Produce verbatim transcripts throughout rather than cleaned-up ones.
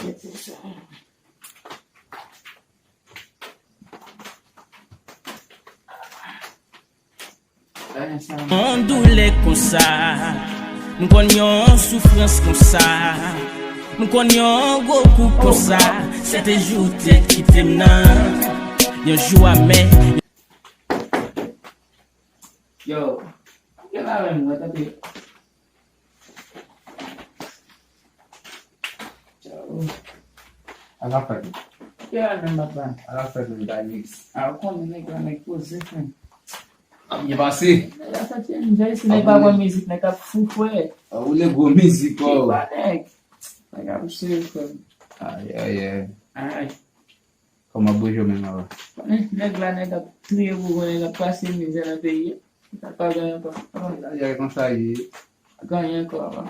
Yon doulè konsa, m konn yon soufrans konsa, m konn yon gwo kou konsa, se te jou w te kite m nan, yon jou amè. Yo, gen la menm, mwen tande. Ala fèt. Ke la menm papa? Ala fèt menm Danix. A, ou konnen nèg la, nèg poze, frè. Ap byen pase. Nèg la fèt, nèg la isi, nèg pa pran mizik, nèg ap fou, frè. A, ou le gwo mizik, oh. Ki pa nèg? Nèg ap sere, frè. Ay, ay, ay. Ay. Kòman boujou menm avan? Konnen nèg la, nèg ap touye boujou, nèg ap pase mizè nan peyi a. Sa pa gen ankò. Sa pa gen konsa ye. Gen ankò avan.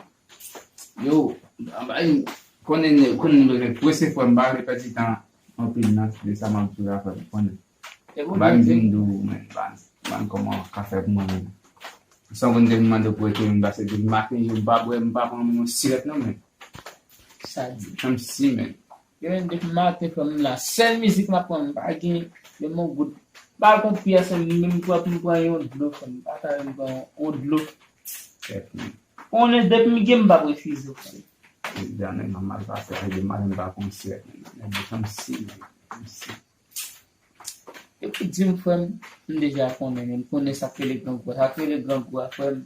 Yo, anba, konnen, konnen nou bezwen prese frè m, pa vle pèdi tan anpil nan, se sa m ap di w la frè m, konnen. Ba m vin di w, men, ba m, ba m kòman ka fè pou mwen menm. San konn depi m mande w pou rete menm, paske depi maten, yo m pa bwè, m pa pran menm yon sirèt non, men. Sa di. Kòmsi, men. Yo menm depi maten, frè m la, sèl mizik m ap pran, m pa gen menm yon goud. M pa al kont pyès, menm pou m pran yon dlo, frè m. M pa ta menm pran yon dlo. Kèt, men. Konnen depi m gen, m p ap refize w, frè m. Egzamèn nan mal pase, ale de mal, m pa pran sirèt, men. Nèg yo kòmsi, men. Kòmsi. Epi di m, frè m, m deja konnen, men m konnen sa k rele grangou a. Sa k rele grangou a, frè m.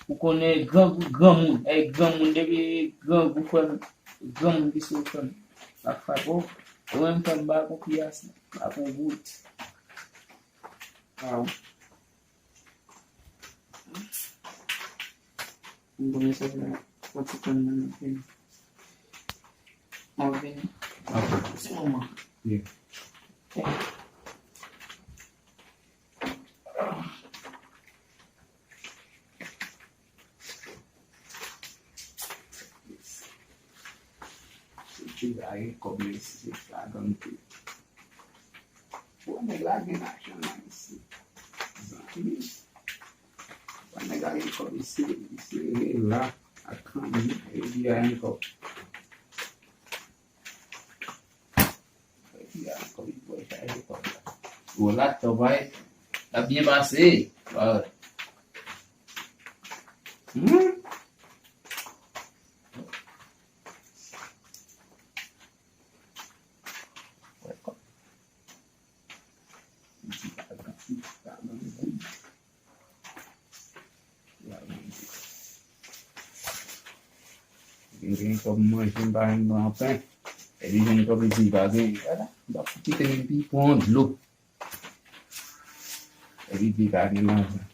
Ou konnen grangou, granmoun. Ey, granmoun, depi grangou, frè m, granmoun ki sou frè m. Ak fako, ou menm frè m, ba konfyans, ba kongout. Aw. M konnen sa fè yon ti tan nan men. Mwen vini. Ok. Se moman. Yeah. Ok. Se ti la gen kòb mesye, se flagrante. Bon, nèg la gen lajan la isi. Zanmi. Bon, nèg la gen kòb isi, isi, la, ak kanmi, e li a gen kòb. Epi a, kòb li pral chaje kòb la. Gwo laptop ay, l ap byen pase. Wi. Hmm. Li gen kòb manje, m pa janm pran pen. Epi jwenn kòb li di li pa gen. Ala, m pa kite menm pi pran dlo. Epi di pa gen lajan.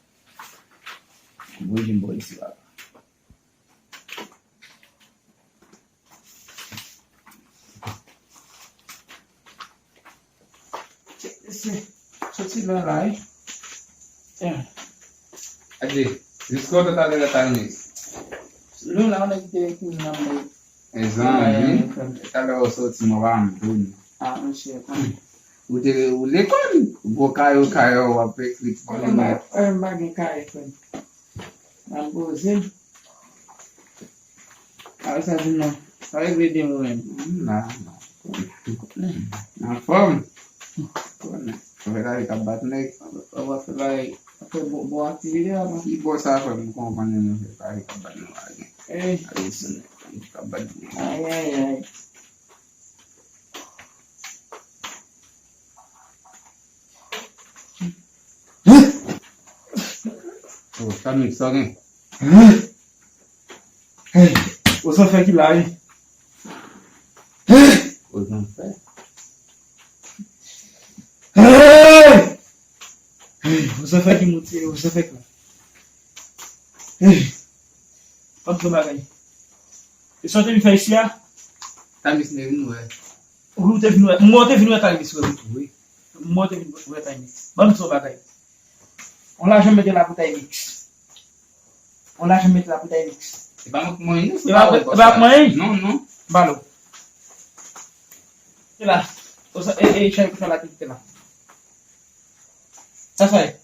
Bouji m bò isi la. Soti la la, wi. Ade, jiska talè la ta ane. Nou la, nèg te ekri nan men. Mezanmi, talè ou soti, mwen pa ann konn. A, monchè, konnen. Ou te, ou lekòl, gwo kayo, kayo, w ap ekri. Konnen, mwen, mwen pa gen kaye, frè m. Nan poze. A, sa di non. Sa regle de mwen. M la, m la. Anfòm. Konnen. Fè kare k ap bat nèg. Ou ap fè bagay. Ap fè bon, bon aktivite la, non? Ki bò sa, frè m? M konprann nou fè kare k ap bat nèg la gen. Ey. Kare sou nèg k ap bat nèg. Ay, ay, ay. Oh, sa miks sa gen. Hey, Ozanfè ki la, wi. Ozanfè. Hey! Hey, Ozanfè ki moute, Ozanfè ki la. Hey! Ban m di w bagay. E sa w te vin fè isi a? Tamis te vin wè. Ou te vin wè. Mwen te vin wè Tamis wè wi tou wi. Mwen te vin wè Tamis. Ban m di w bagay. On lajan mete la pou Tamis. On lajan mete la pou Tamis. E pa mwen k manyen non, se pa ou. E pa mwen? Non, non. Balo. Se la. E, e, chay pou sa la ki te la. Sa sa ye?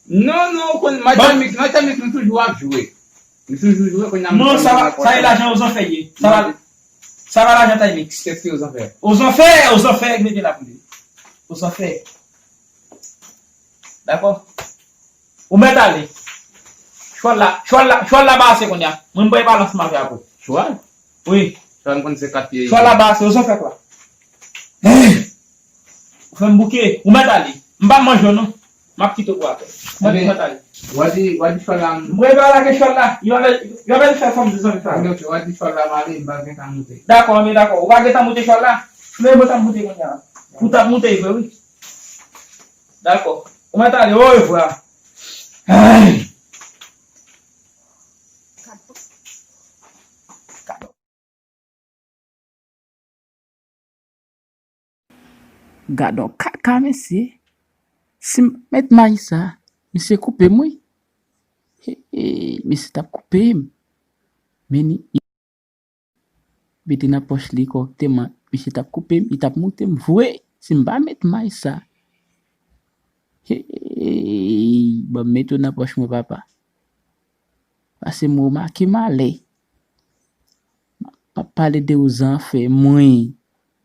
Non, non, ou konn, Matamix, Matamix, nou toujou ap jwe. Nou toujou jwe, konn nan. Non, sa va, sa e lajan Ozanfè ye. Sa va, Sa va lajan Tay Mix? Kèske yo zanfè? Ozanfè, ozanfè, mete la pou li. Ozanfè. Dakò? Ou mèt ale. Chwal la, chwal la, chwal la ba ase kounye a. Mwen m pral pale ansanm avè a pou. Chwal? Wi. Chwal m konn se kat pye. Chwal la ba ase, ozanfè kwa. Ou fè m bouke, ou mèt ale. M pa manje w non. M ap kite w pou atè. Mwen, mwen t ale. W a di, w a di chwal la. Mwen va lage chwal la. Yo avè, yo avè fè fòm de zanmi sa. Ok, ok, w a di chwal la m ale, m pa gen tan moute. Dakò, men dakò. Ou pa gen tan moute chwal la? Men mwen t ap moute kounye a. Ou t ap moute vre, wi. Dakò. Ou mèt ale, orevwa. Ay! Gadon kaka, mesye. Si m pa met may sa, misye koupe m, wi. He, he, misye t ap koupe m. Men li mete nan pòch li kòrèkteman. Misye t ap koupe m, li t ap moute m vre. Si m pa met may sa. He, he, ban m mete w nan pòch mwen, papa. Pase m remake malè. M ap pale de ozanfè, mwen.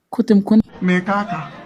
Kote m konn. Men kaka.